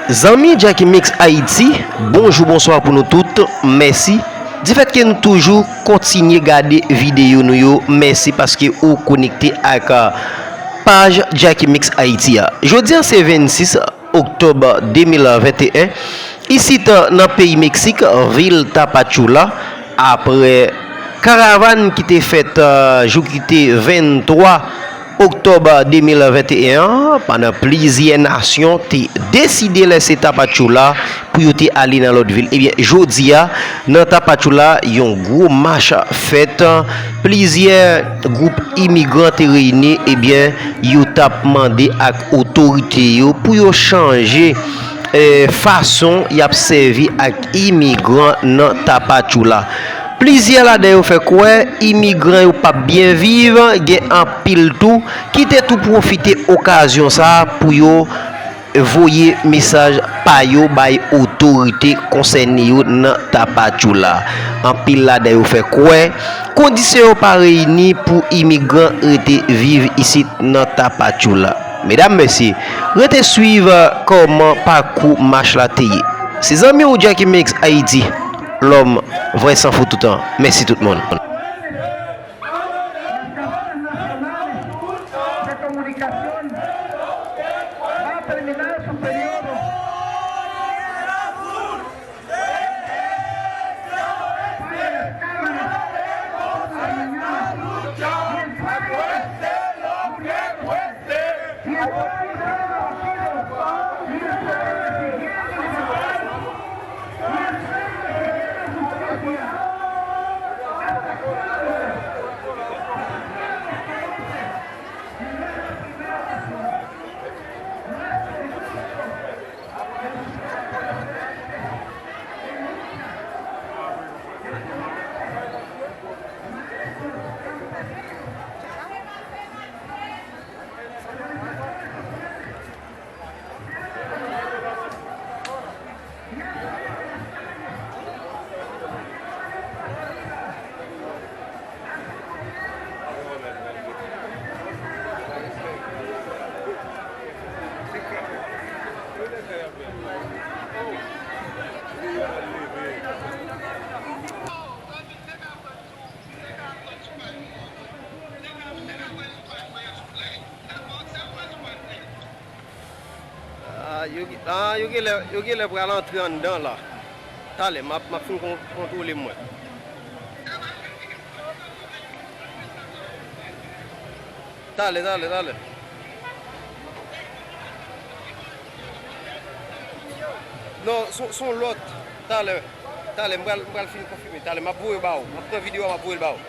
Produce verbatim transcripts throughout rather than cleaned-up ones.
Zanmi Jacky Mix Haïti, bonjou, bonswa pou nou tout. Mèsi. Difèt ke nou toujou kontinye gade videyo nou yo, mèsi paske ou konekte ak, a, paj Jacky Mix Haïti a. Jodi a se vennsis oktòb de mil venteyen. Isit, a, nan peyi Meksik, vil Tapachula, apre karavàn ki te fèt, a, jou ki te venntwa oktòb de mil venteyen an, pandan plizyè nasyon te deside lèse Tapachula pou yo te ale nan lòt vil. Ebyen, jodi a, nan Tapachula, yon gwo mach fèt. Plizyè gwoup imigran te reyini, ebyen, yo t ap mande ak otorite yo pou yo chanje, e, fason y ap sèvi ak imigran nan Tapachula. Plizyè ladan yo fè kwè imigran yo p ap byen viv, gen anpil tou ki te tou pwofite okazyon sa a pou yo voye mesaj pa yo bay otorite konsène yo nan Tapachula. Anpil ladan yo fè kwè kondisyon yo pa reyini pou imigran rete viv isit nan Tapachula. Medam, mesye, rete swiv kòman pakou mach la te ye. Se zanmi w Jacky Mix Haïti, lòm vrè san fo toutan. Mèsi tout moun. Ah, yo, ah, yo genlè, yo genlè pral antre anndan la. Talè, m ap, m ap fin kon-, kontwole mwen. Talè, talè, talè. Non, se, se yon lòt. Talè, talè, m pral, m pral fin konfime. Talè, m ap voye ba ou. M ap pran videyo a, m ap voye l ba ou.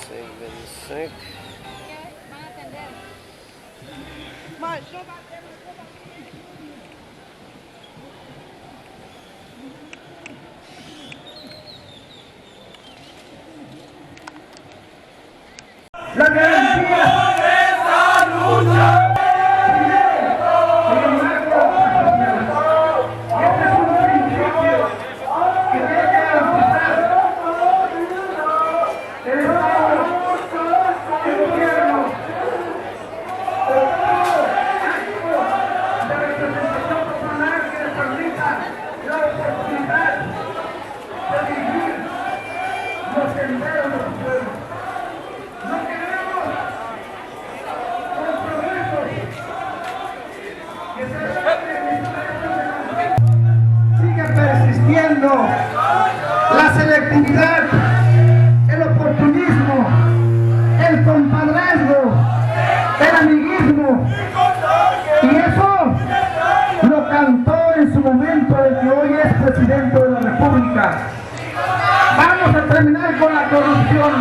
Senk vennsenk. Sigue persistiendo la selectividad, el oportunismo, el compadrazgo, el amiguismo. Y eso lo cantó en su momento el que hoy es presidente de la República. Vamos a terminar con la corrupción.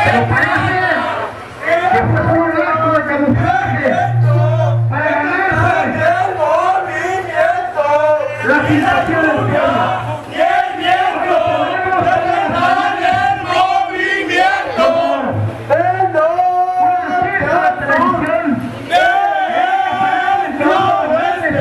Pero parece que fue solo un acto de camuflaje para ganarse la simpatía del pueblo. Una fiesta de tradición. Los jóvenes,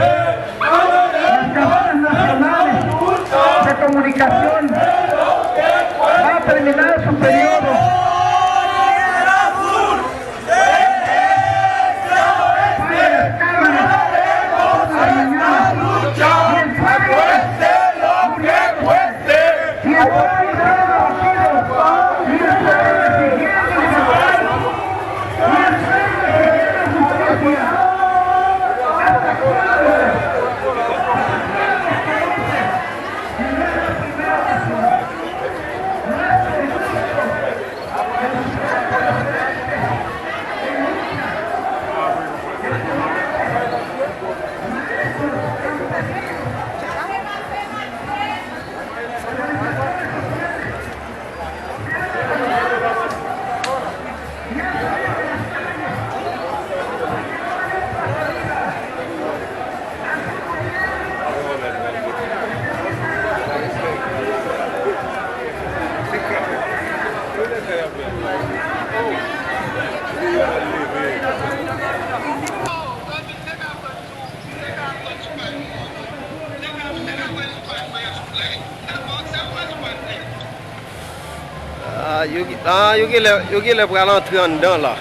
Ah, yo, ah, yo genlè, yo genlè pral antre anndan la.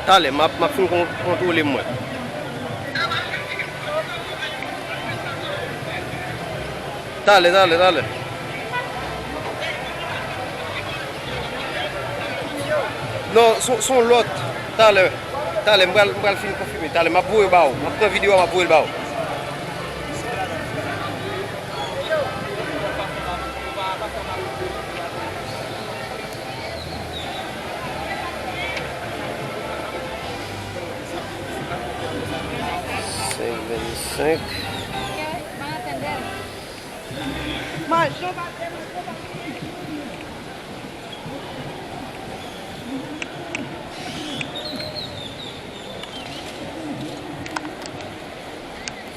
Talè, m ap, m ap fin kon-, kontwole mwen. Talè, talè, talè. Non, son, son lòt. Talè. Talè, m pral, m pral fin konfime. Talè, m ap voye ba ou. M ap pran videyo a, m ap voye l ba ou. Senk vennsenk.